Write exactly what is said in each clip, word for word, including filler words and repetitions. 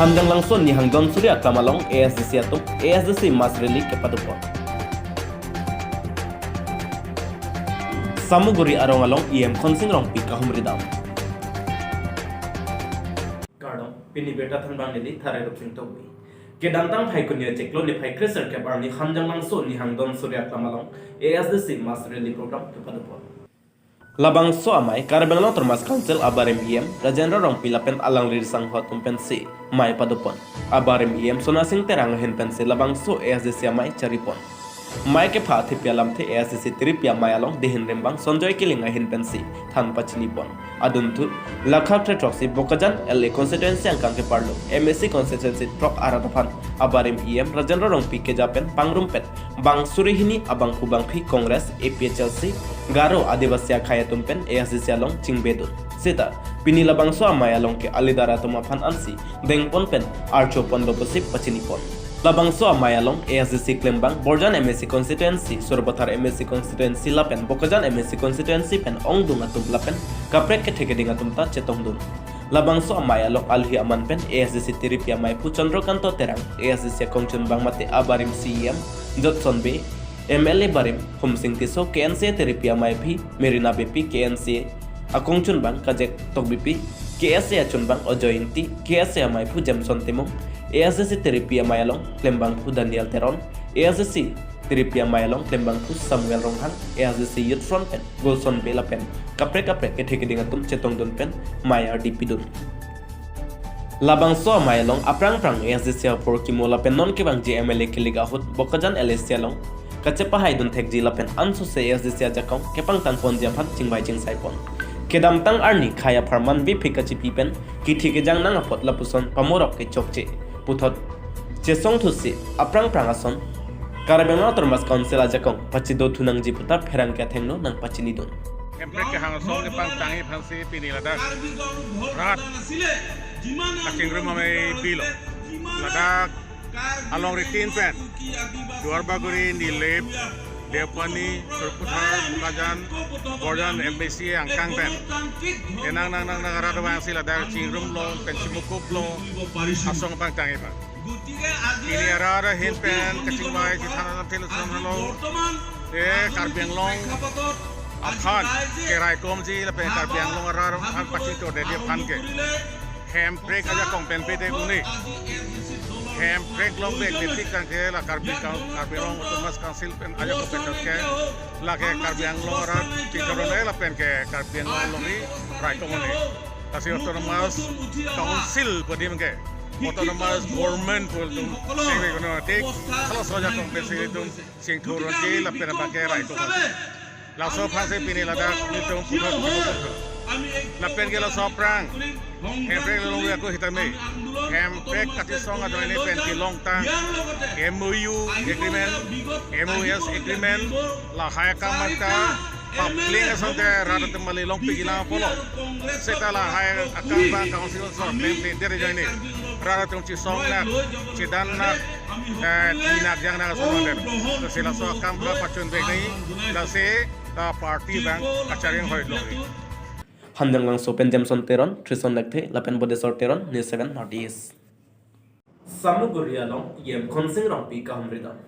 Hanjanglangso Nihang Don Suri Aklam along A S D C atum A S D C mass rally kepadopon. Samuguri arong along E M Khonsing Rongpi kahumri dam. Kardom, pini birta thanbang neli Thare Rupsing Tokbi. Kedamtang Phaikuni achiklo niphai kre-sirkep arni Hanjanglangso Nihang Don Suri Aklam along A S D C mass rally program kepadopon. Labangso amei Karbi Anglong Autonomous Council abarim E M Rajendra Rongpi lapen alangli sangho atum pensi mei padopon. Abarim E M Sonasing Terang ahin pensi labangso A S D C amei charipon. Mei kepha athepi alamthe A S D C tiripi amei along dehin rimbang Sonjoy Killing ahin pensi than pachinipon. Adunthu, lakha kre-throksi Bokajan L A constituency angkang keparlo M A C constituency throk arat aphan abarim E M Rajendra Rongpi keja pen pangrumpet bang suri hini abangphu bangphi Congress, A P H L C, Garo, Adivasi akhei atum pen A S D C along chingbedun. Seta pini labangso amei along ke alidar atum aphan ansi dengpon pen archopon do pusi pachinipon. Labangso amei along A S D C klembang Borjan M A C constituency, Sarupathar M A C constituency lapen Bokajan M A C constituency pen ongdung atum lapen kaprek kethe keding atum ta chetongdun. Labangso amei along alohi aman pen A S D C tiripi ameiphu Chandrakanta Terang, A S D C akongchunbang mate abarim C E M Jotson Bey, M L A barim Humsing Tisso, K N C A tiripi ameiphi Merina Beypi, K N C A akongchunbang Kajek Tokbipi, K S A achunbang Ajoy Ingti, K S A ameiphu Jameson Timung, A S D C tiripi amei along klembangphu Daniel Teron, A S D C tiripi amei along klembangphu Samuel Ronghang, A S D C Youth Front pen Golson Bey lapen kaprek kaprek kethe keding atum chetongdun pen mei ardi pidun. Labangso amei along aphrang aphrang A S D C apor kimo lapen non kevangji M L A kelik ahut Bokajan L A C along kachepahaidun thekji lapen ansose A S D C ajakong kepangtangponji aphan chingvai chingsaipon. Kedamtang arni khei apharman vephik kachipi pen kithi kejang nang apot lapuson pamorok kechokche puthot chesongthusi aphrang aphrang ason Karbi Anglong Autonomous Council ajakong pachido thunangji puta pherangke athengno nangpachinidun. Hemprek kehang asong kepangtangji aphansi pini ladak rat kachingrum amei pilo. Ladak along ritin pen Duarbagori, Nilip, Deopani, Sarupathar, Bokajan, Borjan M A C angkang pen kenang nang nang nang rat vangsi ladak chingrumlo pen chimukuplo asong pangtangji aphan. Pini arat ahin pen kachingvai chethan alam thelo son lo. E Karbi Anglong aphan keraikomji lapen Karbi Anglong arat aphan pachingthur detji aphan ke Hemprek ajakong pen pete uni. Hemprek long bek netik tangte la Karbi Kau-, Karbi Anglong Autonomous Council pen ajakong pen ke lake Karbi Anglong arat chingthur un-e lapen ke Karbi Anglong alongri raikom un-e. Lasi Autonomous Council pu adim ke Autonomous Government pu atum singve kono tik, halaso ajakong pensi itum chingthur unji lapen abangke raikom un-e. Laso aphansi pini ladak nelitum puthot puthot. Lapen ke laso aphrang Hemprek along aku sitame Hemprek kachisong ajoine pen kelongtang M O U agreement, M O S agreement, lahai akam ta papling asonte rat atum mali longpik ilang apotlo. Seta lahai akam abang council sor pente dere ajoine rat atum chisong nak, chidan nak, eh, tinak jang nak ason der. Lasi laso akam abang pachun bek nai, lasi, eh, party abang kachareng hoi longri. Hanjanglangso pen Jameson Teron, Trison Lekthe, lapen Bodesor Teron, News seven North East. Samuguri along E M Khonsing Rongpi kahumri dam.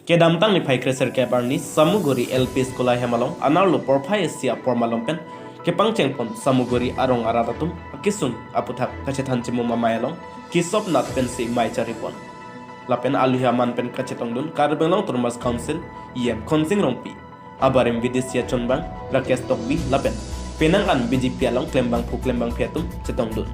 Kedamtang niphai kre-sirkep arni Samuguri L P School ahem along anerlo porphai isi apor malom pen kepangchengpon Samuguri arong arat atum akesung aputhak kachethan chimum amei along kesop nat pensi mei charipon. Lapen alohi aman pen kachetongdun Karbi Anglong Autonomous Council E M Khonsing Rongpi, abarim V D C achunbang Rakesh Tokbi lapen penang an B J P along klembangphu klembangphi atum chetongdun.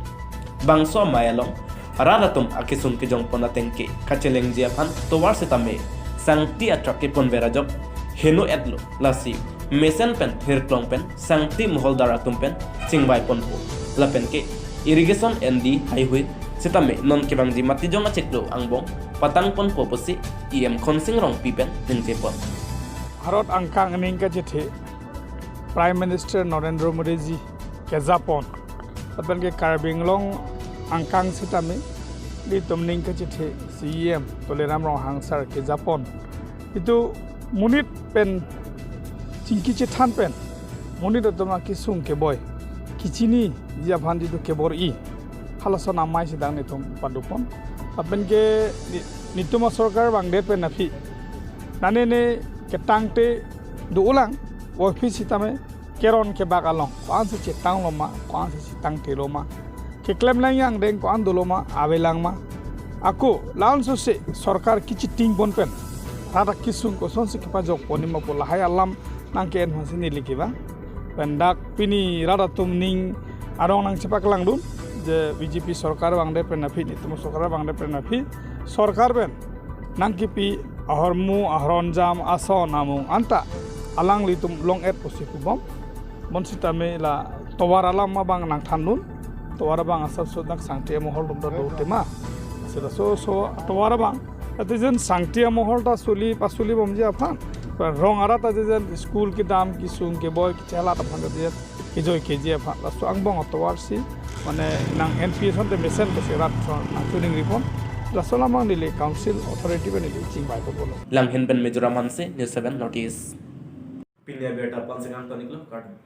Bangso amei along rat atum akesung kejongpon ateng ke kachelengji aphan tovar sitame sangti atrak keponver ajok heno-etlo, lasi mesen pen thirklong pen sangti moholdar atum pen chingvaiponpo. Lapen ke irrigation endi haihui sitame non kevangji Matijong achiklo angbong patangponpo pusi E M Khonsing Rongpi pen ningjepon. Bharat angkang aning kachethe Prime Minister Narendra Modi ji kejapon, lapen ke Karbi Anglong angkang sitame nelitum ning kachethe C E M Tuliram Ronghang sir kejapon, itum monit pen chingki chethan pen monit atum akesung keboi kechiniji aphan itum kebor-i. Halason amei si dang netum padopon. Lapen ke ni-, netum asorkar vangdet pen aphi, nane ne ketangte do-olang, office sitame keron kebak along ko-an si chetang loma, ko-an si chetangte loma, keklem lang angdeng ko-an dolo ma, avelang ma. Ako la-an sose sorkar kechitingpon pen rat akesung kosonsi kepajokpon nima pu lahai alam nangke-en aphansi neli kevang. Pen dak pini rat atum ning arong nangchepaklangdun, je B J P sorkar vangdet pen aphi, netum asorkar vangdet pen aphi, sorkar pen nangkepi ahormu, ahormu jam, ason amung anta alanglitum long-et pusi pubom. Bonsitame la tovar alam abang nangthandun, tovar abang asapso dak sangti amohol atum ta do tema. Sila so so tovar abang, ati jen sangti amohol ta suli pasuli bomji aphan, rong arat ati jen school kedam kesung keboi kechelat aphan ati jen kejoi keji aphan, laso angbong atovar si mane nang-enpi asonte mesen pusi rat ason nangchiningripon. Laso alam abang neli council authority pen neli chingvaipo pulo. Langhin pen Mizoram Hanse, News seven North East. Pini abirta pansing angtonik lo, kardom.